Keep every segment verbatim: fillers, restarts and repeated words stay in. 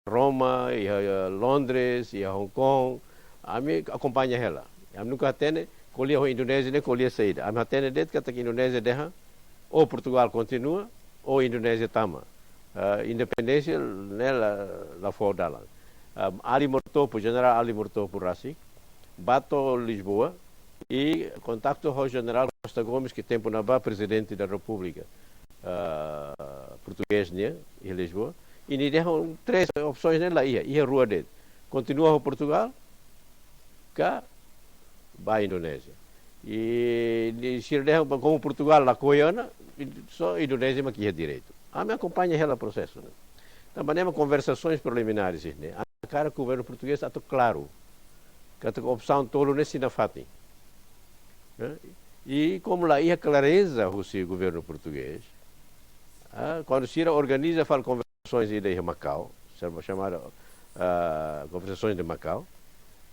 Roma, iha, iha Londres, iha Hong Kong. Ami akompaña hela. Ami nunka hatene ko'alia ho Indonézia ne'e ko'alia saida. Ami hatene de'it katak Indonézia dehan ou Portugal kontinua ou Indonézia tama. Ah, independénsia ne'e la, la fó dalan. Ah, Ali Murtopo, Jenerál Ali Murtopo rasik, bá to'o Lisboa, i kontaktu ho Jenerál Costa Gomes, ke tempu ne'ebá Prezidente da Repúblika, ah, portugés nian, iha Lisboa. I nia dehan três opsoens ne'e la iha, iha rua de'it. Kontinua ho Portugal, ka bá Indonézia. I, i sira dehan, komu Portugal lakohi ona, só Indonézia mak iha direitu. Ami akompaña hela prosesu ne'e. Tanba ne'e mak konversasoens preliminares ne'e, ami hakarak governu portugés atu klaru katak opsaun tolu ne'e sei nafatin. Eh? I komu la iha klareza husi governu portugés, ah, kuandu sira organiza fali konversasoens ida iha Makau, chama-, chamada, ah, Conversações de Macau,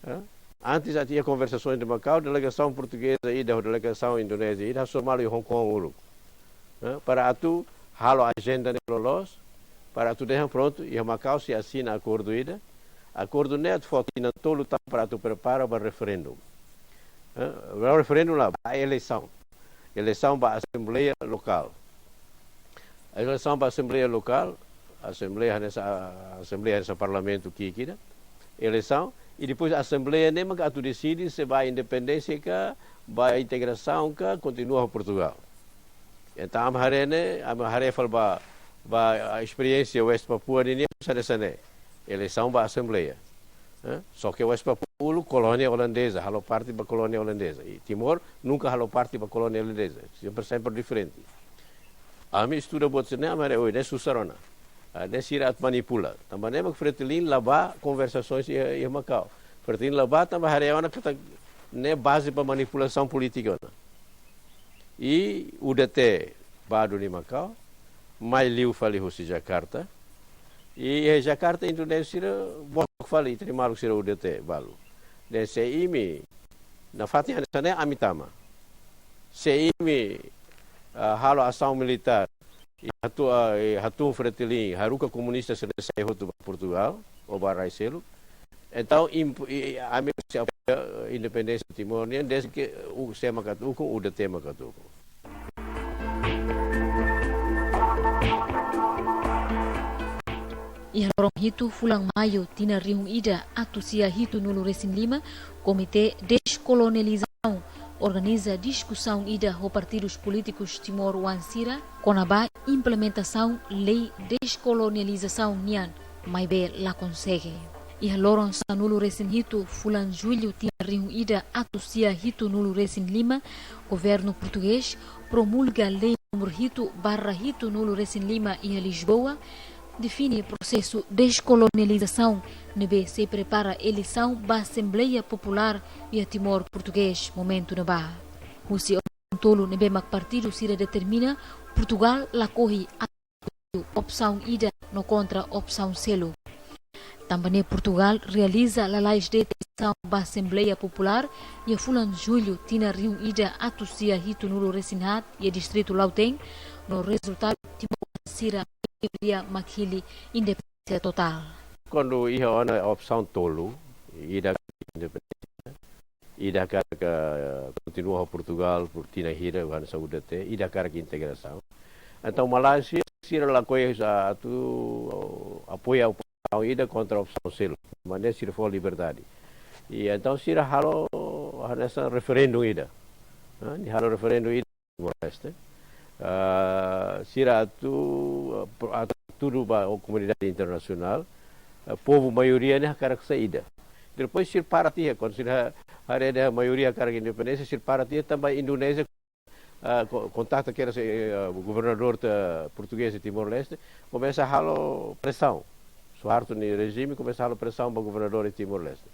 eh? Antes atu iha Conversações de Macau, delegasaun portugeza ida ho delegasaun indonézia ida hasoru malu iha Hong Kong uluk, eh, para atu halo ajenda ne'e loloos, para atu dehan prontu, iha Makau sei asina akordu ida. Akordu ne'e atu fó tinan tolu tan para atu prepara ba referendu. Eh, ba referendu lae, ba eleisaun. Eleisaun ba asembleia lokál. Eleisaun ba asembleia lokál, asembleia hanesan, asembleia hanesan parlamentu ki'ik ida. Eleisaun, i depois asembleia ne'e mak atu deside se ba independénsia ka, ba integrasaun ka, kontinua ho Portugal. Entaun, ami haree ne'e, ami haree fali ba, ba esperiénsia West Papua ninian, hanesan ne'e. Eleisaun ba asembleia. Eh? Só ke West Papua uluk kolónia olandeza, halo parte ba kolónia olandeza. I Timor nunka halo parte ba kolónia olandeza. Sempre, sempre diferente. Ami estuda buat sira-ne'e, ami haree, oi, ne'e susar ona. Ah, ne'e sira atu manipula. Tanba ne'e mak Fretilin la bá konversasoens iha, iha Makau. Fretilin la bá tanba haree ona katak ne'e baze ba manipulasaun polítika ona. I U D T bá duni Makau, mai liu fali husi Jakarta. I iha Jakarta Indonézia sira book fali, ita-nia maluk sira U D T balu. Dehan se imi nafatin hanesan ne'e, ami tama. Se imi, ah, halo asaun militár, i hatu-, ah, i hatún Fretilin, haruka komunista sira-ne'e sai hotu ba Portugal, ou ba rai seluk. Entaun, imp-, i, i, ami sei apoia independénsia Timor nian, desde ke U-, sé mak atu ukun, U D T mak atu ukun. Iha loron hitu fulan Maiu tinan rihun ida atus sia hitunulu resin lima, Komité Deskolonializasaun organiza diskusaun ida ho partidus polítikus timoroan sira kona-ba implementasaun lei deskolonializasaun nian, maibé la konsege. Iha loron sanulu resin hitu fulan Jullu tinan rihun ida atus sia hitunulu resin lima, governu portugés promulga lei númeru hitu barra hitunulu resin lima iha Lisboa, define prosesu deskolonializasaun ne'ebé sei prepara eleisaun ba Asembleia Populár iha Timor Portugés momentu ne'ebá. Husi opsaun tolu ne'ebé mak partidu sira determina, Portugal lakohi atu opsaun ida no kontra opsaun seluk. Tanba ne'e Portugal realiza lalais de'it eleisaun ba Asembleia Populár iha fulan Jullu tinan rihun ida atus sia hitunulu resin haat iha distritu Lautém, no rezultadu timoroan sira maioria mak hili independénsia totál. Kuandu iha ona opsaun tolu, ida independénsia, ida hakarak kontinua ho Portugal por tinan hira, hanesan U D T, ida hakarak integrasaun. Entaun Malázia sira lakohi atu apoia opsaun ida kontra opsaun seluk. Maibé sira fó liberdade. I entaun sira halo hanesan referendu ida. Ah, nia halo referendu ida Timor-Leste. Ah, sira atu, ah, pro-, atu hatudu ba komunidade internasionál, ah, povu maioria ne'e hakarak saida. Depois sira para tiha, kuandu sira ha-, haree dehan maioria hakarak independénsia, sira para tiha tanba Indonézia, ah, ko-, kontaktu kedas, eh, ah, governadór ta portugés de Timor-Leste, komesa halo presaun. Suharto nia rejime komesa halo presaun ba governadór de Timor-Leste.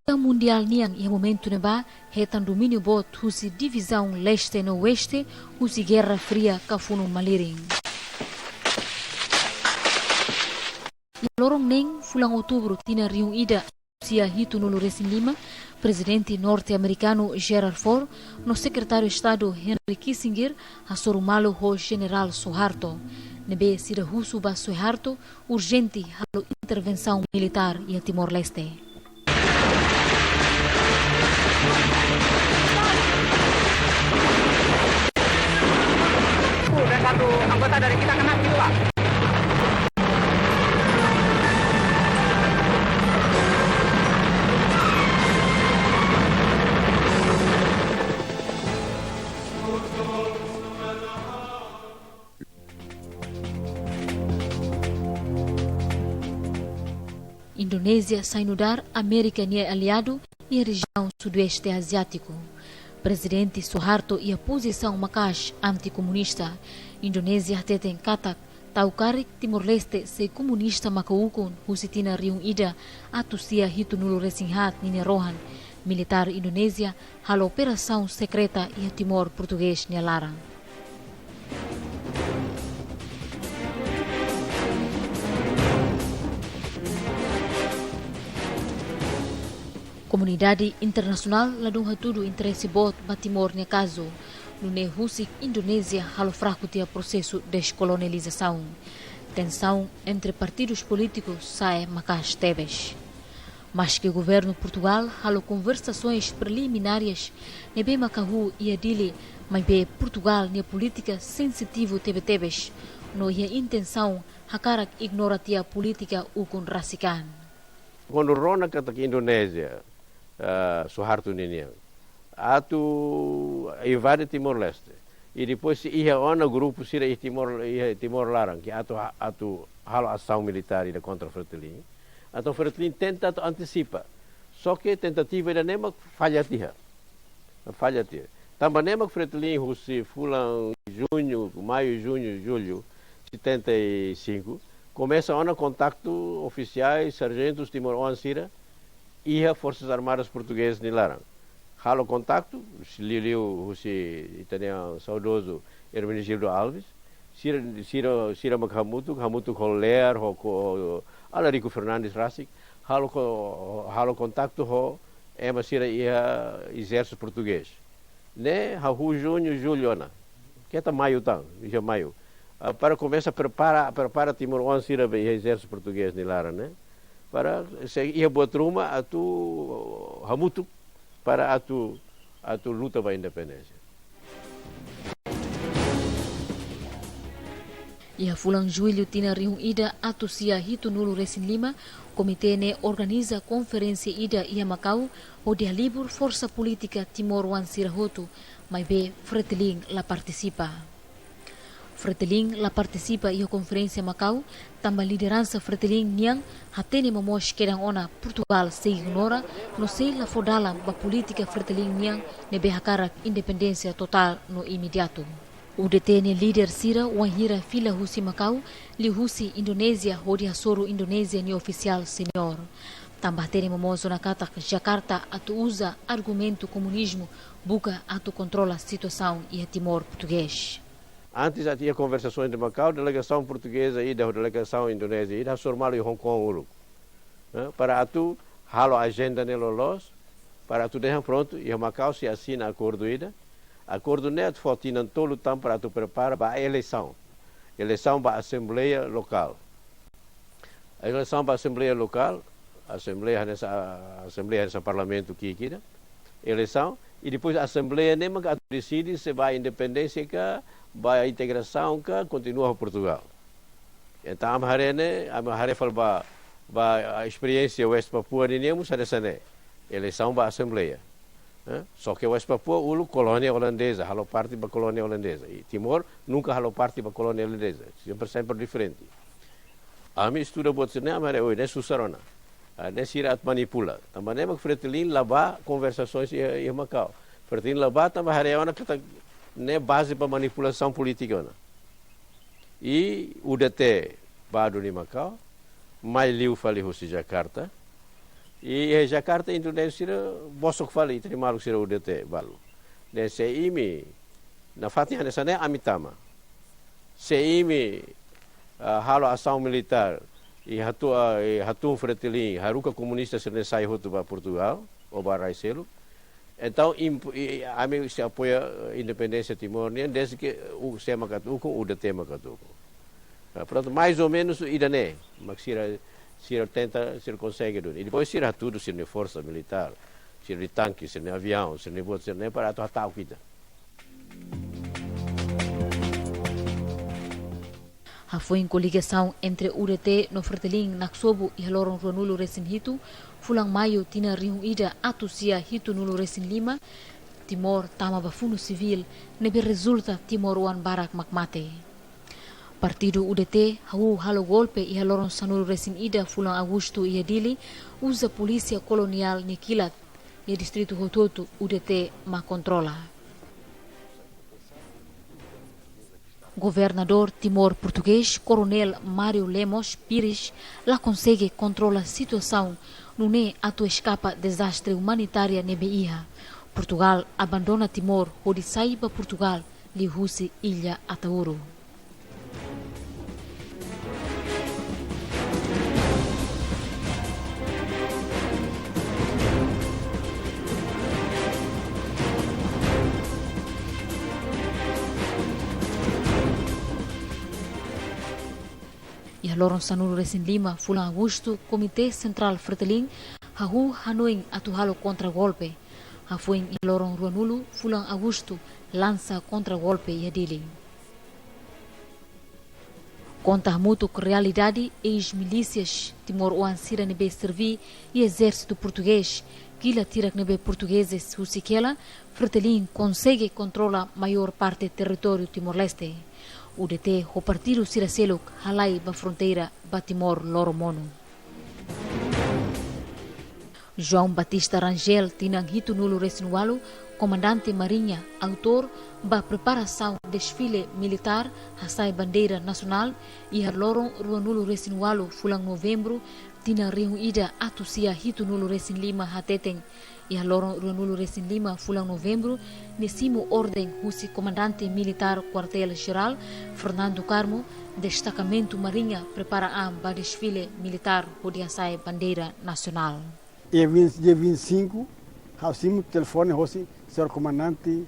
Guerra Mundiál nian iha momentu ne'ebá hetan domíniu boot husi divizaun leste no oeste, husi Guerra Fria ka funu malirin. Iha loron neen fulan Outubru tinan rihun ida atus sia hitunulu resin lima, Prezidente norte-amerikanu Gerald Ford no Sekretáriu Estadu Henry Kissinger hasoru malu ho Jenerál Suharto. Ne'ebé sira husu ba Suharto urjente halo intervensaun militár iha Timor-Leste. Ada satu anggota dari kita kena juga. Indonézia sai nu'udar Amérika nia aliadu iha rejiaun Sudoeste Aziátiku. Prezidente Suharto iha pozisaun maka'as antikomunista. Indonézia hateten katak tau karik Timor-Leste sei komunista maka ukun husi tinan rihun ida atus sia hitunulu resin haat ninia rohan. Militár Indonézia halo operasaun sekreta iha Timor Portugés nia laran. Komunidade internasionál ladún hatudu interese boot ba Timor nia kazu, nune'e husik Indonézia halo fraku tiha prosesu deskolonializasaun. Tensaun entre partidus polítikus sai maka'as tebes. Maske governu Portugál halo konversasoens preliminarias ne'ebé maka hahú iha Dili, maibé Portugál nia polítika sensitivu tebetebes, no iha intensaun hakarak ignora tiha polítika ukun rasik an. Kuandu rona katak Indonézia, ah, Suharto ninian, atu invade Timor-Leste. I depois sei iha ona grupu sira iha Timor, iha Timor laran, ke atu ha-, atu halo asaun militár ida kontra Fretilin. Entaun Fretilin tenta atu antisipa. Só ke tentativa ida-ne'e mak falla tiha. Falla tiha. Tanba ne'e mak Fretilin husi fulan juñu, maiu, juñu, jullu, setenta e cinco, komesa ona kontaktu ofisiais, sarjentus timoroan sira iha Forsas Armadas Portugezas nia laran. Halo kontaktu, liuliu husi ita-nia saudozu Hermenegildo Alves, sira, sira, sira mak hamutuk, hamutuk ho Lear, ho ko-, Alarico Fernandes rasik, halo ko-, halo kontaktu ho ema sira iha ezérsitu portugés. Ne'e hahú juñu, jullu ona. Keta maiu tan, iha maiu. Ah, para komesa prepara, prepara timoroan sira ba iha ezérsitu portugés nia laran ne'e. Para sei iha buat ruma atu hamutuk para atu, atu luta ba independénsia. Iha fulan jullu tinan rihun ida atus sia hitunulu resin lima, komité ne'e organiza konferénsia ida iha Makau, hodi halibur forsa polítika timoroan sira hotu, maibé Fretilin la partisipa. Fretilin la partisipa iha konferénsia Makau, tanba lideransa Fretilin nian hatene momoos kedan ona Portugál sei ignora, no sei la fó dalan ba polítika Fretilin nian ne'ebé hakarak independénsia totál no imediatu. U D T nia líder sira wainhira fila husi Makau, liuhusi Indonézia hodi hasoru Indonézia nia ofisiál seniór. Tanba hatene momoos ona katak Jakarta atu uza argumentu komunizmu buka atu kontrola situasaun iha Timor Portugés. Antes atu iha konversasoens iha Makau, delegasaun portugeza ida ho delegasaun indonézia ida hasoru malu iha Hong Kong uluk. Eh, para atu halo ajenda ne'e loloos, para atu dehan prontu, iha Makau sei asina akordu ida. Akordu ne'e atu fó tinan tolu tan para atu prepara ba eleisaun. Eleisaun ba asembleia lokál. Eleisaun ba asembleia lokál, asembleia hanesan, asembleia hanesan parlamentu ki'ik ida. Eleisaun, i depois asembleia ne'e mak atu deside se ba independénsia ka, ba integrasaun ka, kontinua ho Portugál. Entaun, ami haree ne'e, ami haree fali ba, ba, ah, esperiénsia West Papua ninian mós hanesan ne'e. Eleisaun ba asembleia. Eh? Só ke West Papua uluk kolónia olandeza, halo parte ba kolónia olandeza. I Timor nunka halo parte ba kolónia olandeza. Sempre, sempre diferente. Ami estuda buat sira-ne'e, ami haree, oi, ne'e susar ona. Ah, ne'e sira atu manipula. Tanba ne'e mak Fretilin la bá konversasoens iha, iha Makau. Fretilin la bá tanba haree ona katak ne'e baze ba manipulasaun polítika ona. I U D T bá duni Makau, mai liu fali husi Jakarta. I iha Jakarta, Indonézia sira bosok fali, ita-nia maluk sira U D T balu. Ne'e se imi nafatin hanesan ne'e, ami tama. Se imi, ah, halo asaun militár, i hatu-, ah, i hatún Fretilin, haruka komunista sira-ne'e sai hotu ba Portugál, ou ba rai seluk. Entaun, imp-, i, i, ami sei apoia, eh, independénsia Timor nian, desde ke, uh, sé mak atu ukun, U D T mak atu ukun. Ah, prontu, mais ou menus ida-ne'e, mak sira, Sira tenta, sira konsege duni. I depois sira hatudu sira-nia forsa militár, sira-nia tanke, sira-nia aviaun, sira-nia bote, sira-nia para atu hata'uk ita. Hafoin koligasaun entre U D T no Fretilin naksobu iha loron ruanulu resin hitu, fulan Maiu tinan rihun ida atus sia hitunulu resin lima, Timor tama ba funu sivíl, ne'ebé rezulta timoroan barak mak mate. Partidu U D T hahú halo golpe iha loron sanulu resin ida fulan Agostu iha Dili, uza polísia koloniál nia kilat, iha distritu hotu-hotu U D T mak kontrola. Governadór Timor Portugés, Koronél Mário Lemos Pires, la konsege kontrola situasaun, nune'e atu eskapa dezastre umanitária ne'ebé iha. Portugál abandona Timor hodi sai ba Portugál liuhusi illa Ataúru. Iha loron sanulu resin lima fulan Agostu, Komité Sentrál Fretilin hahú hanoin atu halo kontra-golpe. Hafoin iha loron ruanulu fulan Agostu, lansa kontra-golpe iha Dili. Konta hamutuk realidade, eis-milísias timoroan sira ne'ebé serví iha ezérsitu portugés, kilat hirak ne'ebé portugezes husik hela, Fretilin konsege kontrola maiór parte territóriu Timor-Leste. U D T ho partidu sira seluk halai ba fronteira ba Timor loromonu. João Batista Rangel, tinan hitunulu resin ualu, komandante Mariña, autór ba preparasaun desfile militár hasa'e bandeira nasionál, iha loron ruanulu resin ualu fulan Novembru, tinan rihun ida atus sia hitunulu resin lima hateten, iha loron ruanulu resin lima fulan Novembru, nia simu orden husi Komandante Militár Kuartél Jerál, Fernando Carmo, destakamentu Mariña prepara an ba desfile militár hodi hasa'e bandeira nasionál. Dia vinte, dia vinte e cinco, ha'u simu telefone hosi señór Komandante,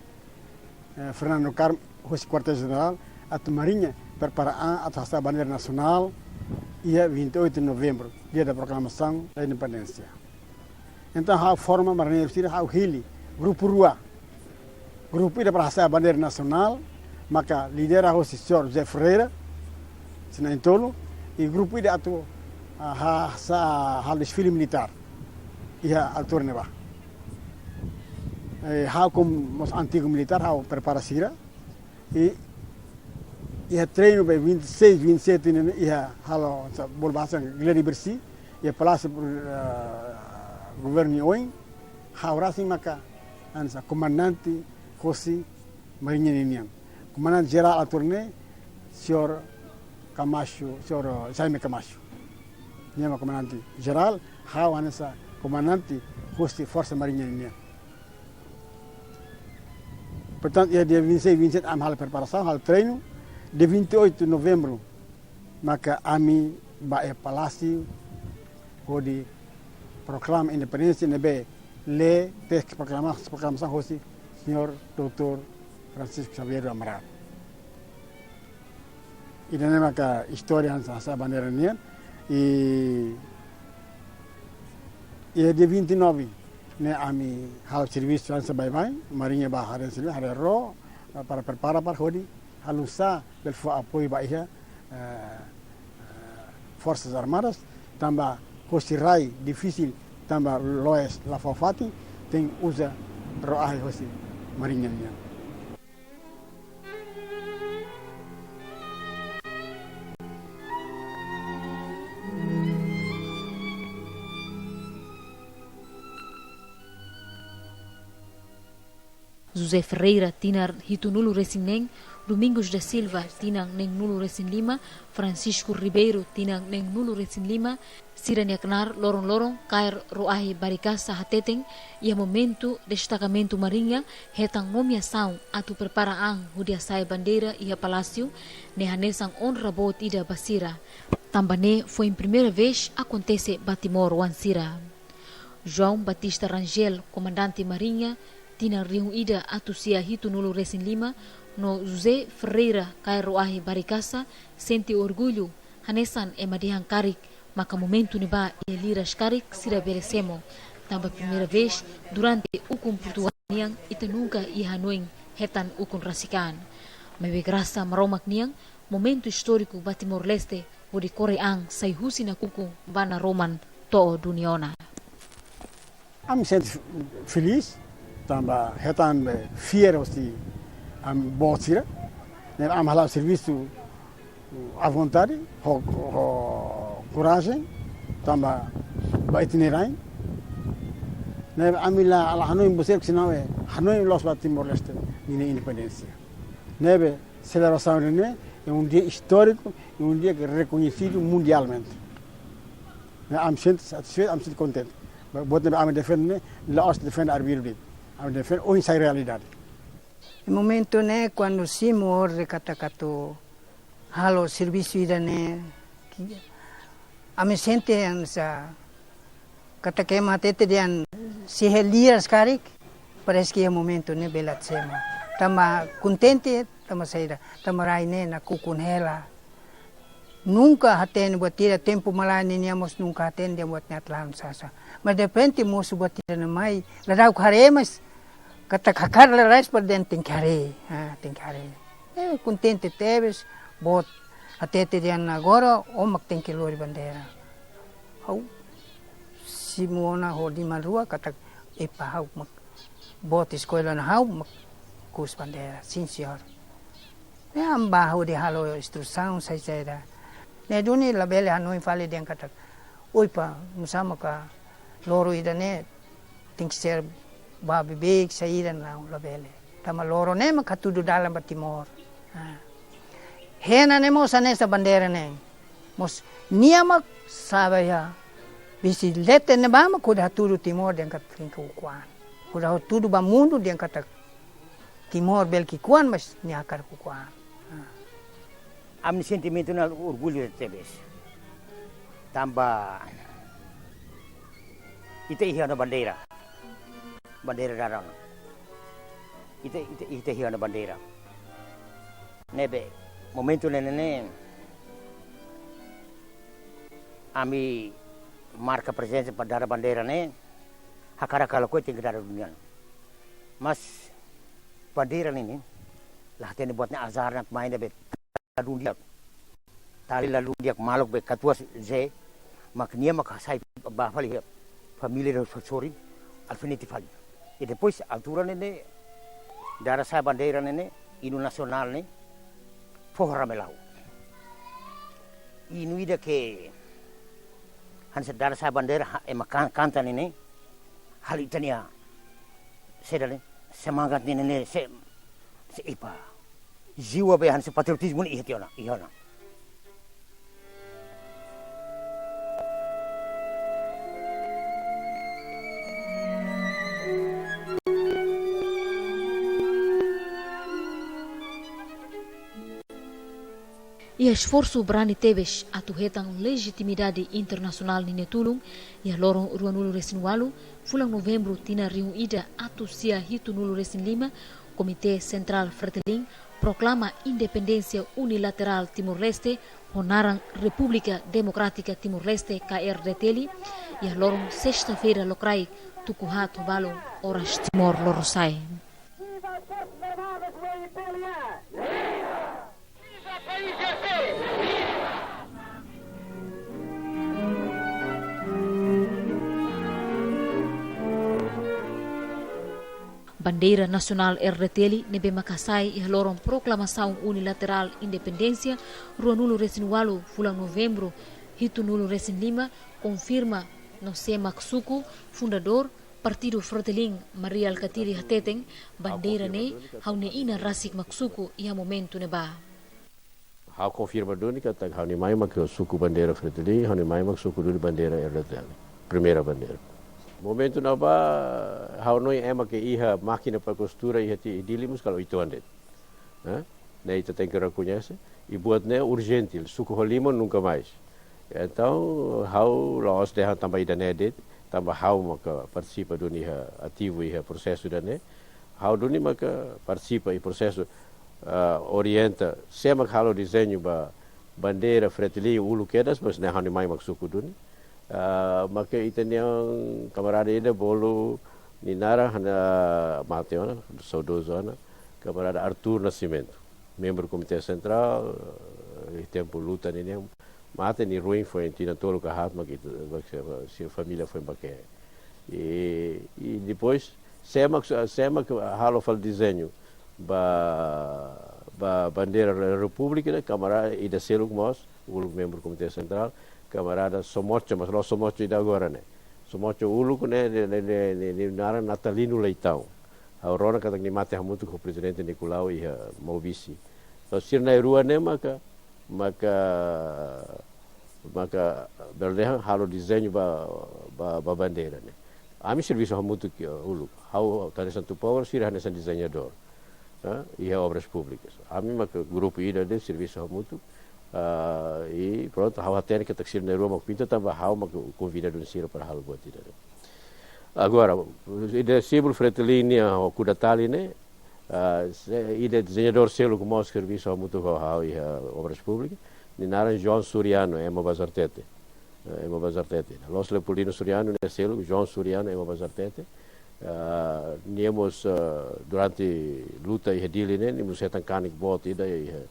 eh, Fernando Carmo, hosi Kuartél Jerál, atu Mariña prepara an atu hasa'e bandeira nasionál, iha vinte e oito de novembro, dia da proclamação da independência. Entaun, ha'u forma marineiru sira, ha'u hili grupu rua. Grupu ida para hasa'e bandeira nasionál, maka lidera hosi señór José Ferreira, sina intolu, i grupu ida atu, ah, ha-, sa-, halo desfile militár iha altura ne'ebá. Eh, ha'u komu mós antigu militár, ha'u prepara sira. I, iha treinu ba vinte e seis, vinte e sete ne'e, iha halo, sa, bolu bahasa gladi bersih, iha Palásiu, eh, Governu nia oin, ha'u rasik maka hanesan komandante hosi Mariña ninian. Komandante Jerál altura ne'e, señór Camacho, señór Jaime Camacho. Nia mak Komandante Jerál, ha'u hanesan komandante hosi Forsa Mariña ninian. Portantu, iha dia vinte e seis, vinte e sete, ami halo preparasaun, halo treinu. Dia vinte e oito de novembro, maka ami bá iha Palásiu, hodi proklama independénsia ne'ebé lee teks proklama-, proklamasaun hosi señór doutór Francisco Xavier do Amaral. Ida-ne'e maka istória hanesan hasa'e bandeira nian. I, i dia vinte e nove ne'e ami halo servisu hanesan baibain, Mariña bá haree servisu, haree ró, para prepara para hodi halo oinsá bele fó apoiu ba iha, eh, eh, Forsas Armadas, tanba hosi rai difisil, tanba loes la fó fatin, tenke uza ró-ahi hosi Mariña nian. José Ferreira, tinan hitunulu resin neen, Domingos da Silva, tinan neenulu resin lima, Francisco Ribeiro, tinan neenulu resin lima, sira-nia knaar loron-loron kaer ró-ahi Barikasa hateten, iha momentu destakamentu Mariña hetan nomeasaun atu prepara an hodi hasa'e bandeira iha Palásiu, ne'e hanesan onra boot ida ba sira. Tanba ne'e foin primeira vez akontese ba timoroan sira. João Batista Rangel, komandante Mariña, tinan rihun ida atus sia hitunulu resin lima, no José Ferreira kaer ró-ahi Barikasa, sente orgullu, hanesan ema dehan karik, Maka momentu ne'ebá iha liras karik sira bele semo. Tanba primeira vez durante ukun Portugál nian ita nunka iha hanoin hetan ukun rasik an. Maibé grasa Maromak nian, momentu istóriku ba Timor-Leste, hodi kore an sai husi nakukun ba naroman to'o duni ona. Ami sente feliz, tanba hetan, eh, fiar hosi ami-boot sira. Ne'e ami hala'o servisu à vontade, ho, ho korajen, tanba ba ita-nia rain. Ne'ebé ami la, la hanoin buat seluk, senão é hanoin loos ba Timor-Leste ninia independénsia. Ne'ebé selebrasaun ne'e é um dia histórico, é um dia que é reconhecido mundialmente. Ne'e ami sente satisfeitu, ami sente kontente. Buat ne'ebé ami defende ne'e, la'ós defende arbiru de'it. Ami defende ohin sai realidade. Iha momentu ne'e, kuandu simu orden katak atu halo servisu ida-ne'e, ami sente hanesan katak ema hatete dehan se iha liras karik, parese ke iha momentu ne'e bele atu semo. Tanba kontente, tanba saida, tanba rai ne'e nakukun hela. Nunka hatene buat ida, tempu malae ninian mós nunka hatene dehan buat ne'e atu la'o sasán. Mas derrepente mosu buat ida-ne'e mai, la da'uk haree, mas katak hakarak lalais para dehan tenke haree. Ah, tenke haree. Eh, kontente tebes, boot hatete dehan agora ó mak tenke lori bandeira. Ha'u simu ona ho liman rua katak epá, ha'u mak, boot eskolla ona, ha'u mak kuus bandeira. Sim, senhor. Ne'e ami bá hodi halo instrusaun, sai, saida. Ne'e duni labele hanoin fali dehan katak, oi pá, nusá maka loro ida-ne'e tenke ser ba beibeik, saida, lae, labele. Tanba loro ne'e mak hatudu dalan ba Timor. Ah. Hena ne'e mós hanesan bandeira ne'e. Mós nia mak sa'e ba iha bisikleta ne'ebá mak hodi hatudu Timor dehan katak tenke ukun an. Hodi hatudu ba mundu dehan katak Timor bele ki'ikoan, mas nia hakarak ukun an. Ah. Ami sentimentu ne'e orgullu tebes. Tanba ita iha ona bandeira. Bandeira dada ona. Ita, ita, ita iha ona bandeira. Ne'ebé momentu ne'e, ne'e, ne'e ami marka prezensa para dada bandeira ne'e, hakarak ka lakohi tenke dada duni an. Mas bandeira ne'e, ne'e la hatene buat ne'e azar ne'e mai ne'ebé la dún di'ak. Tali la dún di'ak, maluk be katuas ze, mak nia mak hasai ba fali iha família ida sorin, alfinete fali. I depois altura ne'e, ne'e dada sa'e bandeira ne'e, ne'e, inu nasionál ne'e, foho rame lau. Inu ida ke hanesan dada sa'e bandeira, ha, ema kan-, kanta ne'e, ne'e, halo ita-nia, saida ne'e, semangat ne'e, ne'e, ne'e, se, se epá. Jiwa be hanesan patriotizmu ne'e iha tiha ona, iha ona. Iha esforsu brani tebes atu hetan lejitimidade internasionál ninia tulun, iha loron ruanulu-resin-ualu, fulan Novembru tinan rihun ida atus sia hitunulu-resin-lima, Komité Sentrál Fretilin proklama independénsia unilaterál Timor-Leste ho naran Repúblika Demokrátika Timor-Leste, K R D T L, iha loron sesta-feira lokraik, tuku haat ho balun oras Timor Lorosa'e. Viva as Forças Armadas do I P L A! Viva a P I G P! Bandeira nasionál R D T L ne'ebé maka hasai iha loron proklamasaun unilaterál independénsia ruanulu-resin-ualu fulan Novembru hitunulu-resin-lima konfirma no sé mak suku fundadór Partidu Fretilin. Mari Alkatiri hateten, bandeira ne'e ha'u-nia inan rasik mak suku iha momentu ne'ebá. Ha'u konfirma duni katak ha'u-nia mai mak suku bandeira Fretilin, ha'u-nia mai mak suku duni bandeira R D T L. Primeira bandeira. Momentu ne'ebá ha'u hanoin ema ke iha mákina para kostura iha tiha Dili mós kala uitoan de'it. Hã? Ne'e ita tenke rekoñese. I buat ne'e urjente, suku ho liman nunka mais. Entaun, ha'u la'ós dehan tanba ida-ne'e de'it, tanba ha'u maka partisipa duni iha, ativu iha prosesu ida-ne'e. Ha'u duni maka partisipa iha prosesu, ah, orienta, sé mak halo dezeñu ba Bandeira Fretilin uluk kedas, mas ne'e ha'u-nia mai Maksuku duni. Ah, maka ita-nia kamarada ida bolu nia naran hanesan mate ona, saudozu ona, kamarada Arthur Nascimento, membru Komité Sentrál, eh, tempu luta ninian, mate nia ruin foin tinan tolu ka haat, maka ita, maka sira família foin ba ke'e. I, i depois, sé mak, sé mak halo fali dezeñu ba, ba bandeira re-, repúblika ne'e, kamarada ida seluk mós, uluk membru Komité Sentrál, kamarada Somoco, mas la'ós Somoco ida agora ne'e. Somoco uluk ne'e, ne'e, ne'e, ne'e, ne'e, ne'e naran Natalino Leitão. Ha'u rona katak nia mate hamutuk ho Prezidente Nicolau iha Maubisse. Só sira na'in-rua ne'e maka, maka, maka bele dehan halo dezeñu ba, ba, ba bandeira ne'e. Ami servisu hamutuk, eh, uluk. Ha'u, ha'u hanesan tupógrafo, sira hanesan dezeñadór. Eh, iha Obras Públikas. Ami maka grupu ida de'it servisu hamutuk. Ah, i prontu, ha'u hatene katak sira na'in-rua mak pinta tanba ha'u maka konvida duni sira para halo buat ida ne'e. Agora, ida símbolu Fretilin nian ho kuda tali ne'e, ah, sé, ida dezeñadór seluk mós servisu hamutuk ho ha'u iha Obras Públikas, nia naran João Soriano, ema Bazartete. Eh, ema Bazartete. La'ós Leopoldino Soriano, nia seluk, João Soriano, ema Bazartete. Ah, nia mós, ah, durante luta iha Dili ne'e, nia mós hetan kanek boot ida iha,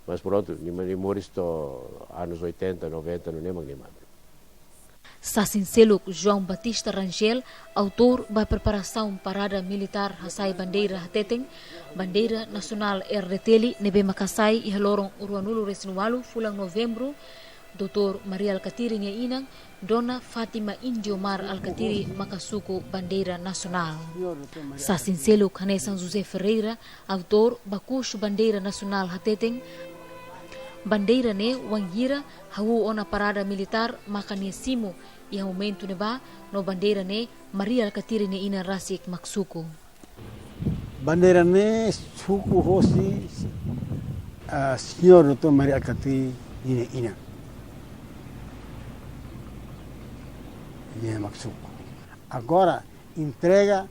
mas prontu, nia, nia moris to'o anos oitenta, noventa, nune'e mak nia mate. Sasin seluk João Batista Rangel, autór ba preparasaun parada militár hasai bandeira hateten, bandeira nasionál R D T L ne'ebé maka hasai iha loron ruanulu-resin-ualu fulan Novembru, Doutór Mari Alkatiri nia inan, Dona Fátima Indiomar Alkatiri maka suku bandeira nasionál. Sasin seluk hanesan José Ferreira, autór ba kuxu bandeira nasionál hateten, bandeira ne'e wainhira hahú ona parada militár maka nia simu iha momentu ne'ebá, no bandeira ne'e Mari Alkatiri nia inan rasik mak suku. Bandeira ne'e suku hosi, ah, señór doutór Mari Alkatiri ninia inan. Nia mak suku. Agora entrega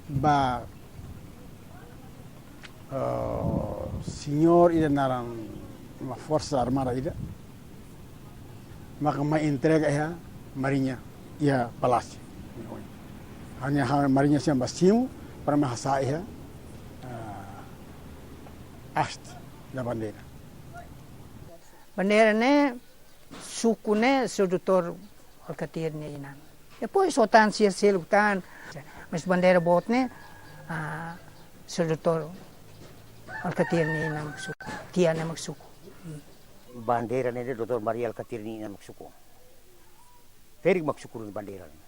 ba, ah, señór ida naran uma forsa armada ida. Maka mai entrega iha Mariña, iha Palásiu. Hanya ha Mariña sian ba simu, para mai hasa'e iha, ah, haste da bandeira. Bandeira ne'e, suku ne'e, señór doutór Alkatiri nia inan. Depois, ho tan sira seluk tan, mas bandeira boot ne'e, ah, señór doutór Alkatiri nia inan mak suku, tia ne'e mak suku. Bandeira ne'e doutór Mari Alkatiri nia inan mak suku. Ferik mak suku bandeira ne'e.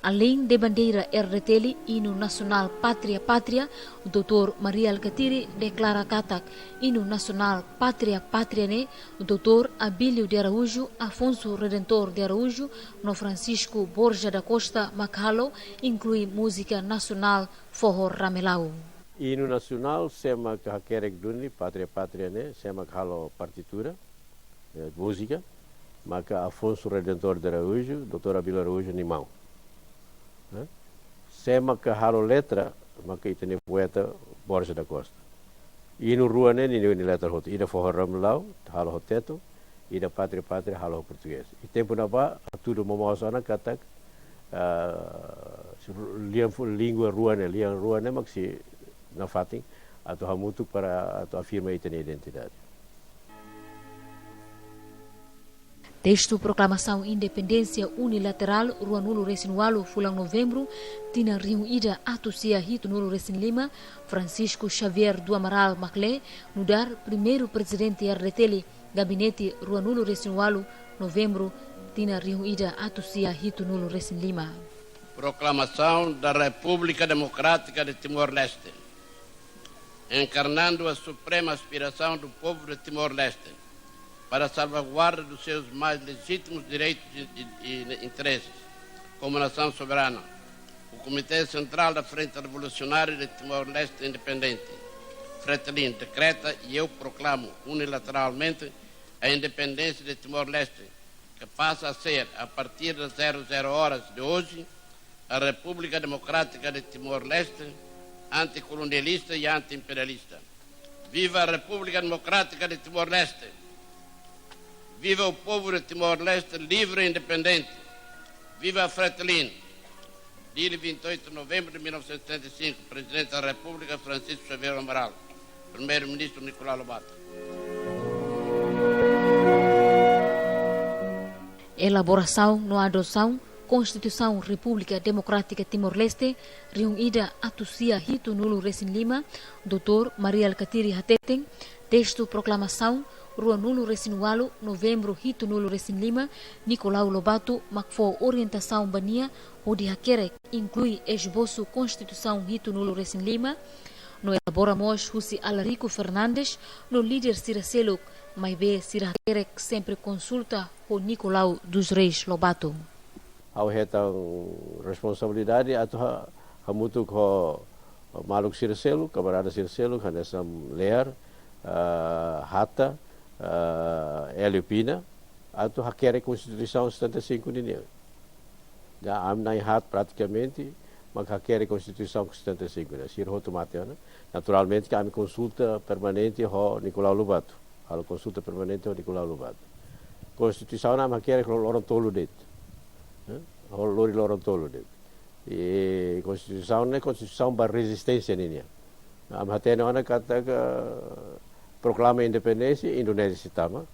Além de bandeira R D T L, inu nasionál Pátria Pátria, doutór Mari Alkatiri deklara katak inu nasionál Pátria Pátria ne'e, doutór Abílio de Araújo, Afonso Redentor de Araújo, no Francisco Borja da Costa mak halo, inklui múzika nasionál Foho Ramelau. Inu nasionál, sé mak hakerek duni, Pátria Pátria ne'e, sé mak halo partitura, eh, múzika, maka Afonso Redentor de Araújo, doutór Abílio Araújo nia maun. Eh? Sé maka halo letra, maka ita-nia poeta Borja da Costa. Inu rua ne'e, nia, nia letra hotu. Ida Foho Ramelau, halo ho tetun, ida Pátria Pátria, halo ho portugés. I tempu ne'ebá, hatudu momoos ona katak, ah, lian fu-, língua rua ne'e, lian rua ne'e mak sei nafatin, atu hamutuk para atu afirma ita-nia identidade. Testu proklamasaun independénsia unilaterál ruanulu-resin-ualu fulan Novembru, tinan rihun ida atus sia hitunulu-resin-lima, Francisco Xavier do Amaral mak lee, nu'udar primeiru prezidente R D T L, gabinete ruanulu-resin-ualu Novembru, tinan rihun ida atus sia hitunulu-resin-lima. Proclamação da República Democrática de Timor-Leste, encarnando a suprema aspiração do povo de Timor-Leste para a salvaguarda dos seus mais legítimos direitos e, e, e interesses como nação soberana. O Comité Central da Frente Revolucionária de Timor-Leste Independente, Fretilin, decreta e eu proclamo unilateralmente a independência de Timor-Leste, que passa a ser, a partir das zero zero horas de hoje, a República Democrática de Timor-Leste, anticolonialista e anti-imperialista. Viva a República Democrática de Timor-Leste! Viva o povo de Timor-Leste livre e independente! Viva a Fretilin! Dili, vinte e oito de novembro de mil novecentos e setenta e cinco, Presidente da República, Francisco Xavier Amaral, Primeiro-Ministro, Nicolau Lobato. Elaborasaun no adosaun Konstituisaun Repúblika Demokrátika Timor-Leste, rihun ida atus sia hitunulu-resin-lima, Doutór Mari Alkatiri hateten, testu proklamasaun, ruanulu-resin-ualu, Novembru hitunulu-resin-lima, Nicolau Lobato mak fó orientasaun ba nia hodi hakerek, inklui esbosu Konstituisaun hitunulu-resin-lima, no elabora mós husi Alarico Fernandes no líder sira seluk, maibé sira hakerek sempre konsulta ho Nicolau dos Reis Lobato. Ha'u hetan responsabilidade atu ha-, hamutuk ho maluk sira seluk, kamarada sira seluk, hanesan Lear, ah, Hatta, ah, Hélio Pina, atu hakerek Konstituisaun setenta e cinco nian. Ami na'in-haat pratikamente, mak hakerek Konstituisaun setenta e cinco nian. Sira hotu mate ona. Naturalmente, ke ami konsulta permanente ho Nicolau Lobato. Halo konsulta permanente ho Nicolau Lobato. Konstituisaun ne'e ami hakerek loron tolu de'it. Eh? Ho lori loron tolu de'it. I Konstituisaun ne'e Konstituisaun ba rezisténsia nian. Ami hatene ona katak proklama independénsia, Indonézia sei tama.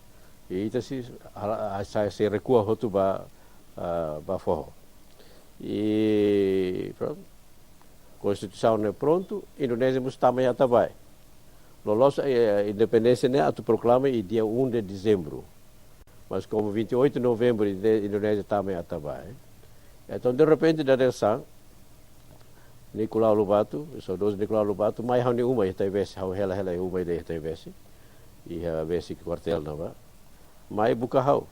I ita sei hala-, sei, sei rekua hotu ba, ah, ba foho. I prontu. Konstituisaun ne'e prontu, Indonézia mós tama iha Atabae. Loloos, eh, independénsia ne'e atu proklama iha dia um de dezembro. Mas como vinte e oito de novembro, Inde-, Indonézia tama iha Atabae. Entaun, de repente, dadeer-saan, Nicolau Lobato, saudozu Nicolau Lobato, mai ha'u-nia uma iha Taibesi, ha'u hela hela iha uma ida iha Taibesi, iha besik kuartél ne'ebá. Mai buka ha'u.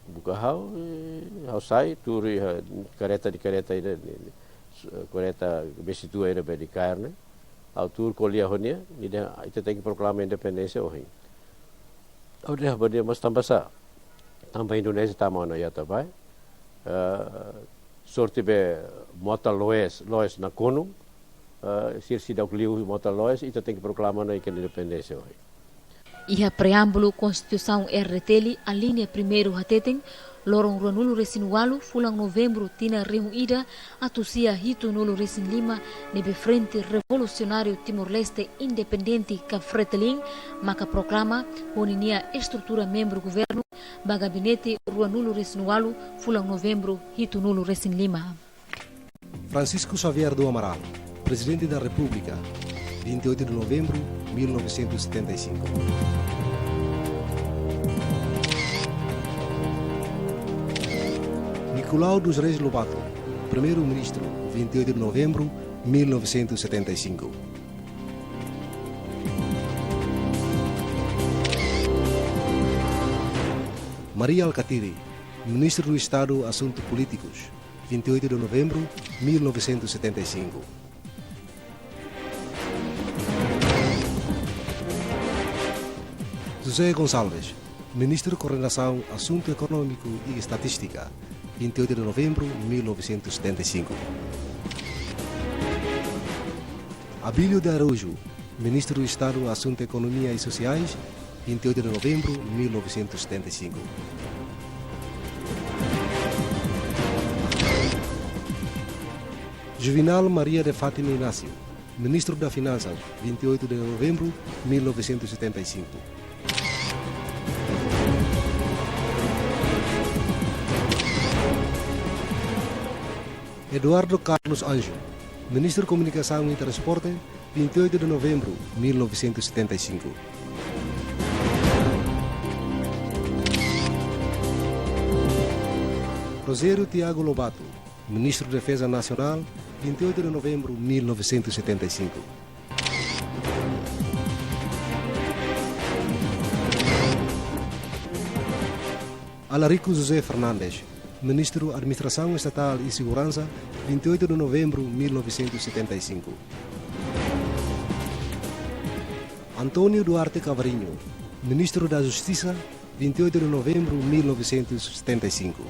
Buka ha'u, eh, ha'u sai, tuur iha kareta, nia kareta ida, nia, nia, s-, kareta besi tua ida be di kaer ne'e. Ha'u tuur ko'alia ho nia, nia dehan ita tenke proklama independénsia ohin. Ha'u dehan ba nia, mas tanba sá? Tanba Indonézia tama ona iha Atabae. Eh, sorte be mota loes, loes nakonu. Eh, sira seidauk liu mota loes, ita tenke proklama nafatin independénsia ohin. Iha preámbulu Konstituisaun R D T L, alínea primeiru hateten, loron ruanulu-resin-ualu, fulan Novembru, tinan rihun ida atus sia hitunulu-resin-lima, ne'ebé Frente Revolusionáriu Timor-Leste Independente ka Fretilin maka proklama ho ninia estrutura membru governu ba gabinete ruanulu-resin-ualu, fulan Novembru hitunulu-resin-lima. Francisco Xavier do Amaral, Presidente da República, vinte e oito de novembro, mil novecentos e setenta e cinco. Nicolau dos Reis Lobato, Primeiro-Ministro, vinte e oito de novembro, mil novecentos e setenta e cinco. Mari Alkatiri, Ministro do Estado Assuntos Políticos, vinte e oito de novembro, mil novecentos e setenta e cinco. José Gonçalves, Ministro Coordenação Assunto Económico e Estatística, vinte e oito de novembro, mil novecentos e setenta e cinco. Abílio de Araújo, Ministro do Estado Assunto Economia e Sociais, vinte e oito de novembro, mil novecentos e setenta e cinco. Juvenal Maria de Fátima Inácio, Ministro da Finanças, vinte e oito de novembro, mil novecentos e setenta e cinco. Eduardo Carlos Anjo, Ministro Comunicação e Transporte, vinte e oito de novembro, mil novecentos e setenta e cinco. Rogério Tiago Lobato, Ministro Defesa Nacional, vinte e oito de novembro, mil novecentos e setenta e cinco. Alarico José Fernandes, Ministro Administração Estatal e Segurança, vinte e oito de novembro, mil novecentos e setenta e cinco. António Duarte Cavarinho, Ministro da Justiça, vinte e oito de novembro, mil novecentos e setenta e cinco.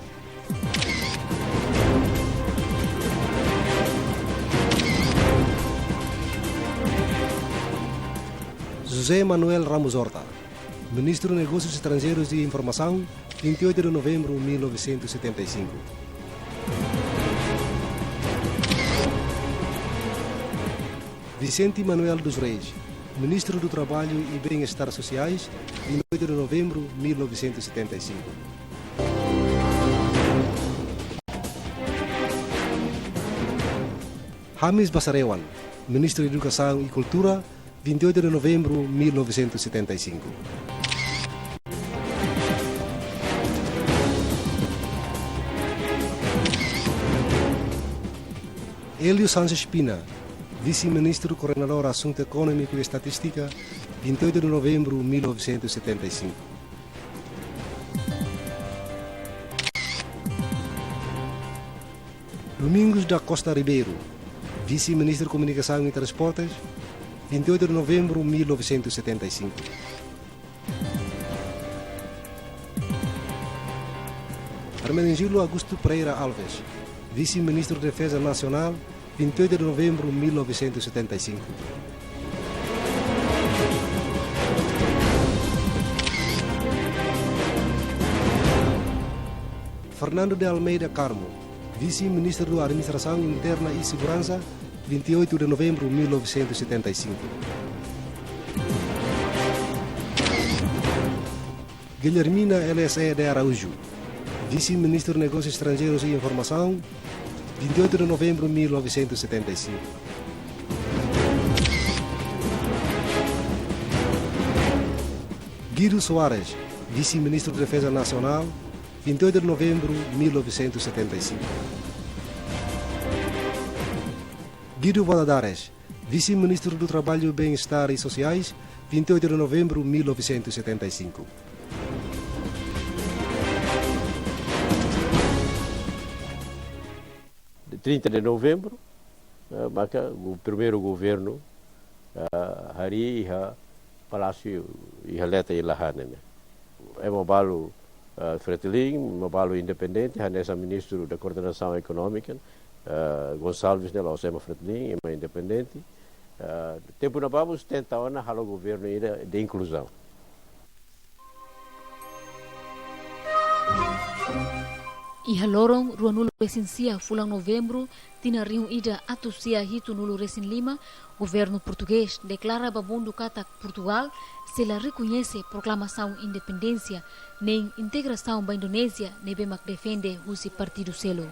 José Manuel Ramos Horta, Ministru Negósius Estranjeirus i Informasaun, vinte e oito de novembro mil novecentos e setenta e cinco. Vicente Manuel dos Reis, Ministru do Trabalho e Bem-Estar Sociais, vinte e oito de novembro mil novecentos e setenta e cinco. Hamis Bassarewan, Ministru Edukasaun i Kultura, vinte e oito de novembro mil novecentos e setenta e cinco. Hélio Sanches Pina, Vise-Ministru Koordenadór Asuntu Ekonómiku i Estatístika, vinte e oito de novembro mil novecentos e setenta e cinco. Domingos da Costa Ribeiro, Vise-Ministru Komunikasaun i Transportes, vinte e oito de novembro mil novecentos e setenta e cinco. Hermenegildo Augusto Pereira Alves, Vise-Ministru Defeza Nasionál, vinte e oito de novembro mil novecentos e setenta e cinco. Fernando de Almeida Carmo, Vise-Ministru Administrasaun Interna i Seguransa, vinte e oito de novembro mil novecentos e setenta e cinco. Guilhermina L S E de Araújo, Vise-Ministru Negósius Estranjeirus i Informasaun, vinte e oito de novembro mil novecentos e setenta e cinco. Guido Soares, Vise-Ministru Defeza Nasionál, vinte e oito de novembro mil novecentos e setenta e cinco. Guido Valadares, Vise-Ministru do Trabalho, Bem-Estar e Sociais, vinte e oito de novembro mil novecentos e setenta e cinco. De trinta de novembro, eh, maka o primeiru governu, eh, harii iha Palásiu iha Leta iha Lahane ne'e. Ema balu, eh, Fretilin, ema balu independente, hanesan Ministru da Koordenasaun Ekonómika, eh, Gonçalves ne'e la'ós ema Fretilin, ema independente. Eh, tempu ne'ebá mós tenta ona halo governu ida de inkluzaun. Iha loron ruanulu-resin-sia fulan Novembru, tinan rihun ida atus sia hitunulu-resin-lima, governu portugés deklara ba mundu katak Portugál sei la rekoñese proklamasaun independénsia, nein integrasaun ba Indonézia ne'ebé mak defende husi partidu seluk.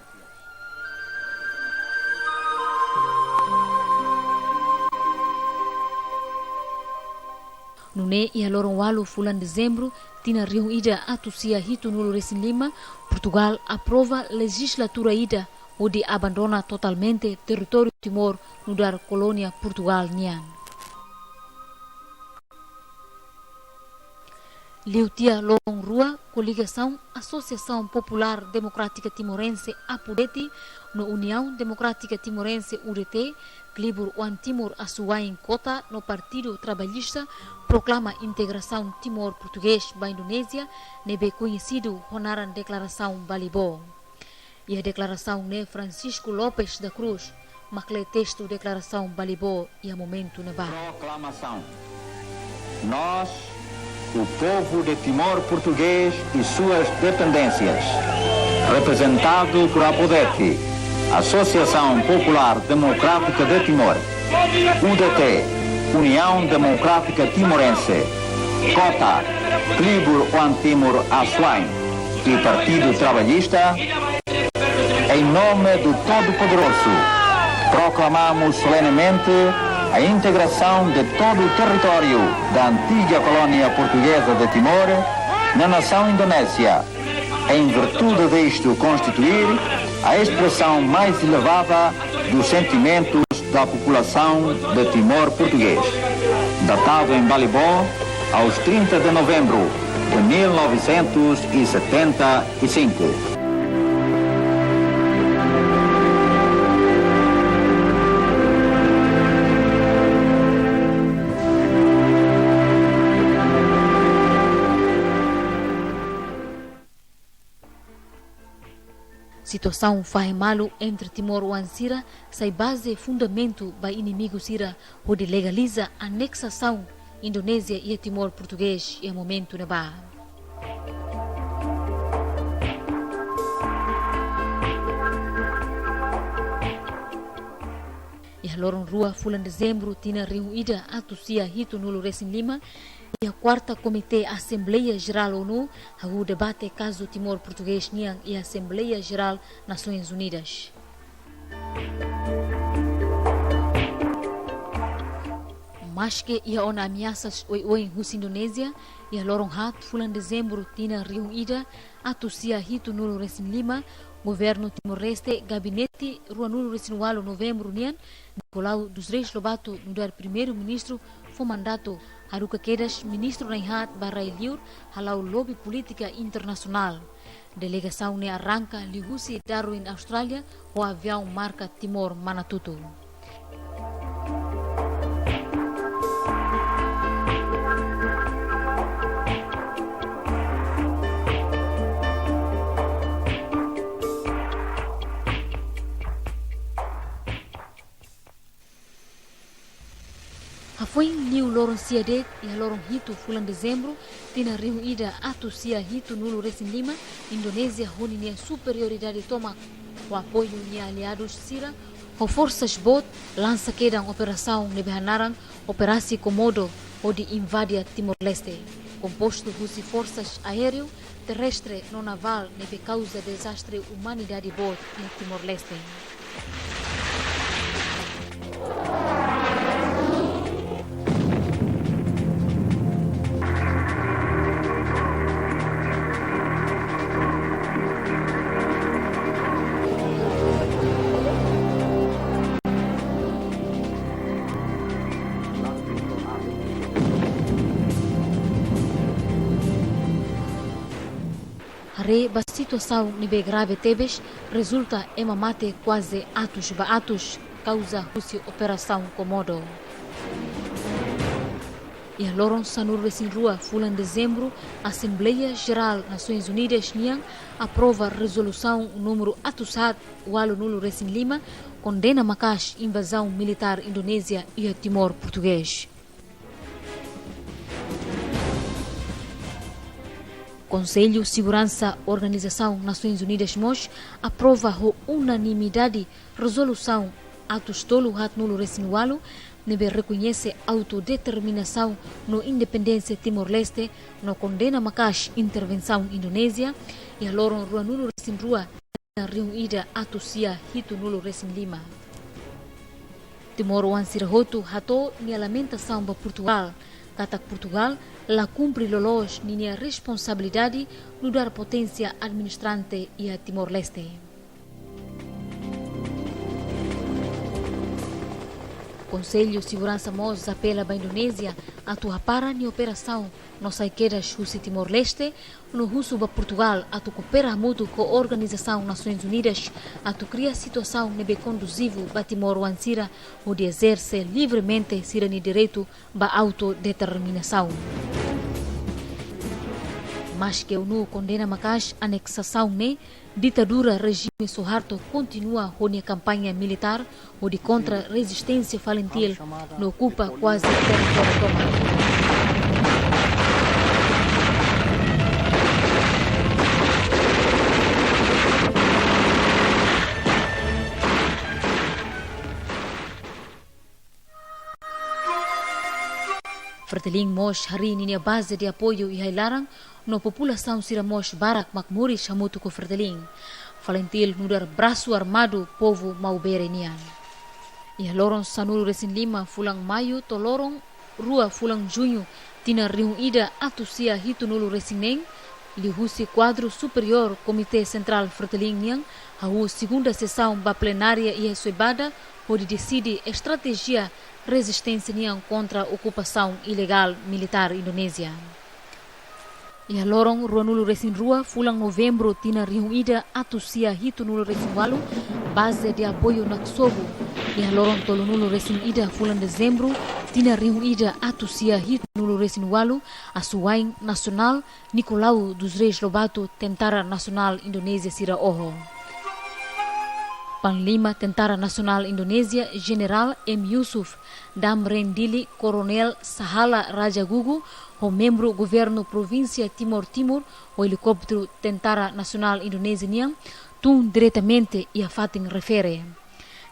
Nune'e iha loron ualu fulan Dezembru, tinan rihun ida atus sia hitunulu-resin-lima, Portugál aprova lejizlatura ida hodi abandona totalmente territóriu Timor nu'udar kolónia Portugál nian. Liu tiha loron rua, koligasaun Asosiasaun Populár Demokrátika Timorense, APODETI, no Uniaun Demokrátika Timorense, U D T, Klibur Oan Timur Asuwain KOTA no Partidu Trabalhista proklama integrasaun Timor Portugés ba Indonézia, ne'ebé koñesidu ho naran Deklarasaun Balibó. Iha deklarasaun ne'e, Francisco Lopes da Cruz mak lee testu deklarasaun Balibó iha momentu ne'ebá. Proclamação. Nós, o povo de Timor português e suas dependências, representado por APODETI, Associação Popular Democrática de Timor, U D T, União Democrática Timorense, KOTA, Klibur Oan Timur Asuwain e Partido Trabalhista, em nome do Todo-Poderoso, proclamamos solenemente a integração de todo o território da antiga colónia portuguesa de Timor na nação Indonésia, em virtude disto constituir a expressão mais elevada dos sentimentos da população de Timor português, datado em Balibó aos trinta de novembro de mil novecentos e setenta e cinco. Situasaun fahe malu entre timoroan sira sai baze fundamentu ba inimigu sira hodi legaliza aneksasaun Indonézia iha Timor Portugés iha momentu ne'ebá. Iha loron rua fulan Dezembru tinan rihun ida atus sia hitunulu resin lima, iha kuarta Komité Asembleia Jerál ONU hahú debate kazu Timor Portugés nian iha Asembleia Jerál Nasoins Unidas. Maske iha ona ameasas oioin husi Indonézia, iha loron haat fulan Dezembru tinan rihun ida atus sia hitunulu resin lima, Governu Timor-Leste, Gabinete ruanulu resin walu Novembru nian, Nicolau dos Reis Lobato nu'udar Primeiru-Ministru fó mandatu, haruka kedas ministru na'in haat ba rai-liur hala'o lobi polítika internasionál. Delegasaun ne'e arranka liuhusi Darwin, Austrália, ho aviaun marka Timor Manatutu. Hafoin liu loron sia de'it, iha loron hitu fulan Dezembru, tinan rihun ida atus sia hitunulu resin lima, Indonézia ho ninia superioridade tomak, ho apoiu nia aliadus sira, ho forsas boot, lansa kedan operasaun ne'ebé hanaran Operasi Komodo, hodi invade Timor-Leste, kompostu husi forsas aéreu, terrestre no navál ne'ebé kauza dezastre umanidade boot iha Timor-Leste. Haree ba situasaun ne'ebé grave tebes, rezulta ema mate kuaze atus ba atus, kauza husi Operasaun Komodo. Iha loron sanulu resin rua fulan Dezembru, Asembleia Jerál Nasoins Unidas nian aprova rezolusaun númeru atus haat ualunulu resin lima, kondena maka'as invazaun militár Indonézia iha Timor Portugés. Konsellu Seguransa Organizasaun Nasoins Unidas mós aprova ho unanimidade rezolusaun atus tolu haatnulu resin walu, ne'ebé rekoñese autodeterminasaun no independénsia Timor-Leste, no kondena maka'as intervensaun Indonézia, iha loron ruanulu resin rua, rihun ida atus sia hitunulu resin lima. Timoroan sira hotu hato'o nia lamentasaun ba Portugál, katak Portugál la kumpre loloos ninia responsabilidade nu'udar poténsia administrante iha Timor-Leste. Konsellu Seguransa mós apela ba Indonézia atu hapara nia operasaun no sai kedas husi Timor-Leste, no husu ba Portugál atu koopera hamutuk ho Organizasaun Nasoins Unidas atu kria situasaun ne'ebé konduzivu ba timoroan sira hodi ezerse livremente sira-nia direitu ba autodeterminasaun. Maske ONU kondena maka'as aneksasaun ne'e, ditadura rejime Suharto kontinua ho nia kampaña militár hodi kontra rezisténsia Falintil no okupa kuaze territóriu tomak. Fretilin mós harii ninia baze de apoiu iha ai-laran, no populasaun sira mós barak mak moris hamutuk ho Fretilin. Falintil nu'udar brasu armadu povu Maubere nian. Iha loron sanulu resin lima fulan Maiu to'o loron rua fulan Juñu tinan rihun ida atus sia hitunulu resin neen, liuhusi kuadru superiór Komité Sentrál Fretilin nian hahú segunda sesaun ba plenária iha Soibada, hodi deside estratéjia rezisténsia nian kontra okupasaun ilegál militár Indonézia. Iha loron ruanulu resin rua fulan Novembru tinan rihun ida atus sia hitunulu resin walu, baze de apoiu Naksobu, iha loron tolunulu resin ida fulan Dezembru tinan rihun ida atus sia hitunulu resin walu, asuwa'in nasionál Nicolau dos Reis Lobato tentara nasionál Indonézia sira oho. Panglima Tentara Nasionál Indonézia, Jenerál M Yusuf, Danrem Dili Koronél Sahala Rajagogo, ho membru Governu Provínsia Timor Timur, ho elikópteru Tentara Nasionál Indonézia nian, tun diretamente iha fatin refere.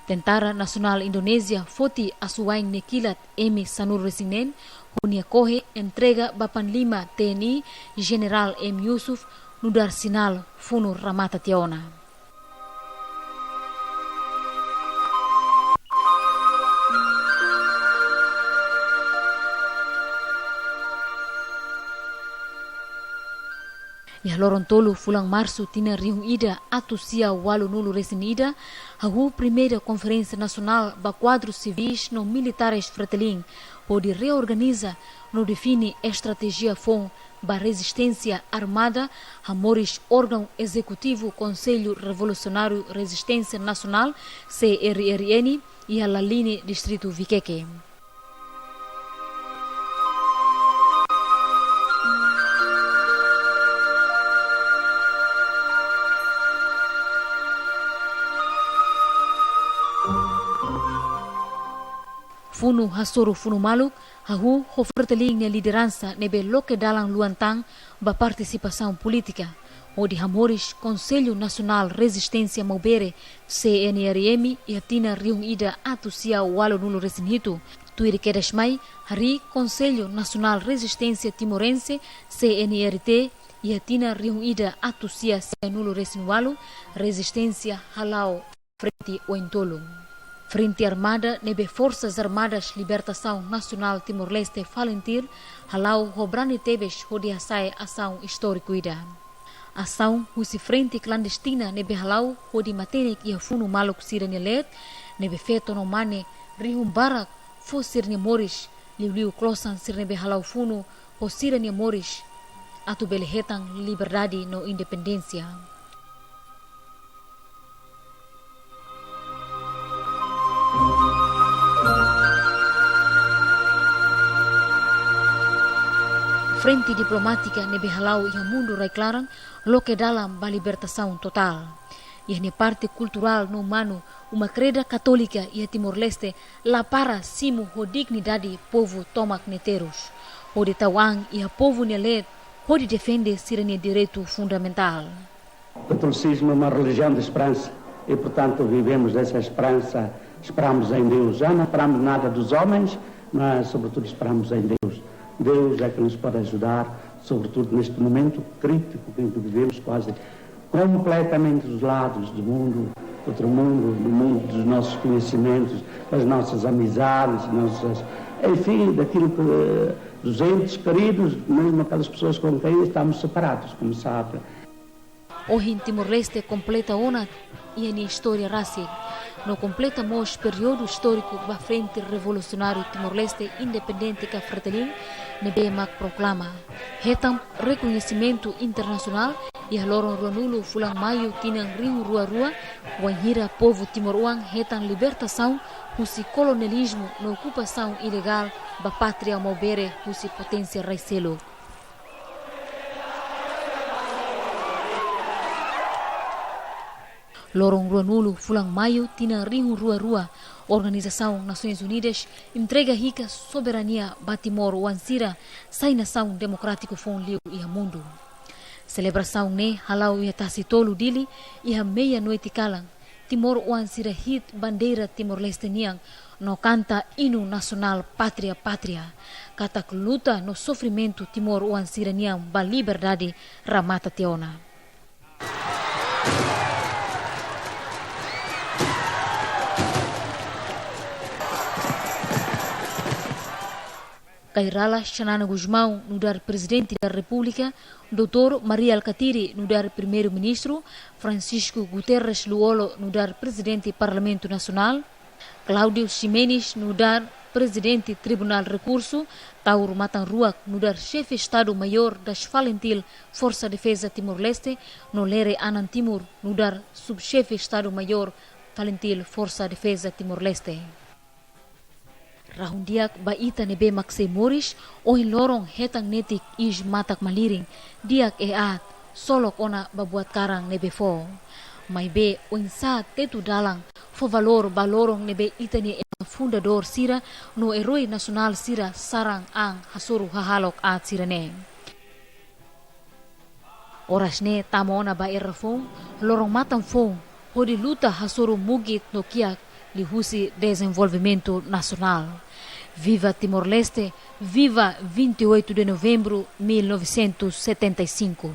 Tentara Nasionál Indonézia foti asuwa'in nia kilat M sanulu-resin-neen, ho nia kohe entrega ba Panglima T N I, Jenerál M Yusuf, nu'udar sinál funu remata tiha ona. Iha loron tolu fulan Marsu tinan rihun ida atus sia ualunulu-resin-ida, hahú primeira konferénsia nasionál ba kuadru sivis no militares Fretilin, hodi reorganiza no define estratéjia foun ba rezisténsia armada, hamoris órgaun ezekutivu Konsellu Revolusionáriu Rezisténsia Nasionál, C R R N, iha Laline, distritu Viqueque. Funu hasoru funu maluk, hahú ho Fretilin nia lideransa ne'ebé loke dalan luan tan ba partisipasaun polítika, hodi hamoris Konsellu Nasionál Rezisténsia Maubere, C N R M, iha tinan rihun ida atus sia ualunulu-resin-hitu. Tuir kedas mai, harii Konsellu Nasionál Rezisténsia Timorense, C N R T, iha tinan rihun ida atus sia sianulu-resin-ualu, rezisténsia hala'o frente oin tolu. Frente Armada ne'ebé Forsas Armadas Libertasaun Nasionál Timor-Leste, FALINTIL, hala'o ho brani tebes hodi hasa'e asaun istóriku ida. Asaun husi frente klandestina ne'ebé hala'o hodi matenek iha funu maluk sira-nia leet, ne'ebé feto no mane rihun barak fó sira-nia moris, liuliu klosan sira ne'ebé hala'o funu ho sira-nia moris, atu bele hetan liberdade no independénsia. Frente diplomátika ne'ebé hala'o iha mundu rai-klaran, loke dalan ba libertasaun totál. Iha nia parte kulturál no umanu, uma kreda katólika iha Timor-Leste la para simu ho dignidade povu tomak nia terus, hodi tau an iha povu nia leet, hodi defende sira-nia direitu fundamentál. O catolicismo é uma religião de esperança e, portanto, vivemos dessa esperança. Esperamos em Deus. Já não esperamos nada dos homens, mas, sobretudo, esperamos em Deus. Deus é que nos pode ajudar, sobretudo neste momento crítico em que vivemos, quase completamente isolados do mundo, outro mundo, do mundo dos nossos conhecimentos, das nossas amizades, nossas, enfim, daquilo que, dos entes queridos, mesmo aquelas pessoas com quem estamos separados, como sabe. Ohin Timor-Leste kompleta ona iha nia istória rasik, no kompleta mós períodu istóriku ba Frente Revolusionáriu Timor-Leste Independente ka FRETILIN, ne'ebé mak proklama hetan rekoñesimentu internasionál iha loron ruanulu fulan Maiu tinan rihun rua rua, wainhira povu timoroan hetan libertasaun husi kolonializmu no okupasaun ilegál ba pátria maubere husi poténsia rai-seluk. Loron ruanulu fulan Maiu tinan rihun rua rua, Organizasaun Nasoins Unidas entrega hikas soberania ba timoroan sira sai nasaun demokrátiku foun liu iha mundu. Selebrasaun ne'e hala'o iha tasi tolu Dili, iha meia-noite kalan, timoroan sira hi'it bandeira Timor-Leste nian no kanta inu nasionál Pátria, Pátria, katak luta no sofrimentu timoroan sira-nian ba liberdade remata tiha ona. Kay Rala Xanana Gusmão nu'udar Prezidente da Repúblika, Doutór Mari Alkatiri nu'udar Primeiru-Ministru, Francisco Guterres Lú-Olo nu'udar Prezidente Parlamentu Nasionál, Cláudio Ximenes nu'udar Prezidente Tribunál Rekursu, Taur Matan Ruak nu'udar Xefe Estadu-Maiór das FALINTIL, Forsa Defeza Timor-Leste, no Lere Anan Timur nu'udar Subxefe Estadu-Maiór, FALINTIL, Forsa Defeza Timor-Leste. Rahun-di'ak ba ita ne'ebé mak sei moris, ohin loron hetan netik iis matak malirin, di'ak e aat, solok ona ba buat karan ne'ebé fó. Maibé oinsá Tetu Dalan fó valór ba loron ne'ebé ita-nia fundadór sira no eroi nasionál sira saran an hasoru hahalok aat sira-ne'e. Oras ne'e tama ona ba erasaun loron matan foun hodi luta hasoru mugit no kiak liuhusi dezenvolvimentu nasionál. Viva Timor-Leste, viva vinte e oito de novembro mil novecentos e setenta e cinco.